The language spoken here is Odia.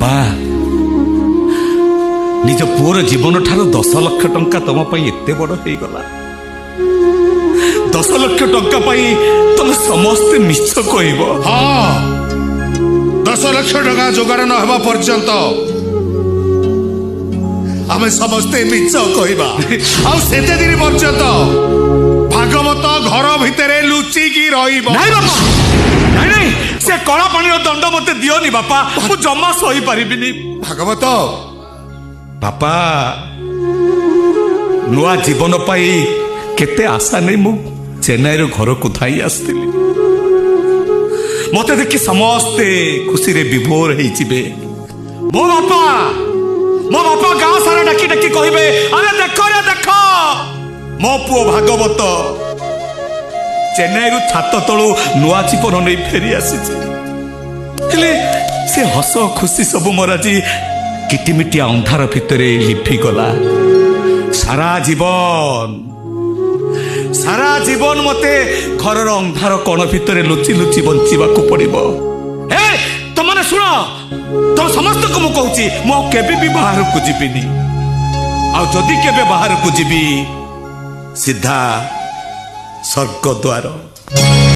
ବାପା, ନିଜ ପୁଅର ଜୀବନ ଠାରୁ 10 ଲକ୍ଷ ଟଙ୍କା ତମ ପାଇଁ ଏତେ ବଡ ହେଇଗଲା? 10 ଲକ୍ଷ ଟଙ୍କା ପାଇଁ ତମେ ସମସ୍ତେ ମିଛ କହିବ? ହଁ, 10 ଲକ୍ଷ ଟଙ୍କା ଯୋଗାଡ଼ ନ ହେବା ପର୍ଯ୍ୟନ୍ତ ଆମେ ସମସ୍ତେ ମିଛ କହିବା। ଆଉ ସେତେ ଦିନ ପର୍ଯ୍ୟନ୍ତ ଭାଗବତ ଘର ଭିତରେ ଲୁଚିକି ରହିବ। ନାଇଁ ବାପା, ନାଇଁ ନାଇଁ, ସେ କଳା ପାଣିର ଦଣ୍ଡ ମତେ ଦିଅନି ବାପା, ମୁଁ ଜମା ସହିପାରିବିନି। ଭାଗବତ। ବାପା, ନୂଆ ଜୀବନ ପାଇଁ କେତେ ଆଶା ନେଇ ମୁଁ ଚେନ୍ନାଇରୁ ଘରକୁ ଧାଇଁ ଆସିଥିଲି। ମତେ ଦେଖି ସମସ୍ତେ ଖୁସିରେ ବିଭୋର ହେଇଯିବେ। ମୋ ବାପା ଗାଁ ସାରା ଡାକି ଡାକି କହିବେ, "ଆରେ ଦେଖ ରେ ଦେଖ, ମୋ ପୁଅ ଭାଗବତ ଚେନ୍ନାଇରୁ ଛାତ ତଳୁ ନୂଆ ଜୀବନ ନେଇ ଫେରି ଆସିଛି।" ହେଲେ ସେ ହସ ଖୁସି ସବୁ ମୋର ଆଜି କିଟିମିଟିଆ ଅନ୍ଧାର ଭିତରେ ଲିଭିଗଲା। ସାରା ଜୀବନ, ସାରା ଜୀବନ ମତେ ଘରର ଅନ୍ଧାର କଣ ଭିତରେ ଲୁଚି ଲୁଚି ବଞ୍ଚିବାକୁ ପଡିବ। ଏ ତମାନେ ଶୁଣ, ତମ ସମସ୍ତଙ୍କୁ ମୁଁ କହୁଛି, ମୁଁ ଆଉ କେବେ ବି ବାହାରକୁ ଯିବିନି। ଆଉ ଯଦି କେବେ ବାହାରକୁ ଯିବି, ସିଧା ସ୍ୱର୍ଗ ଦ୍ୱାର।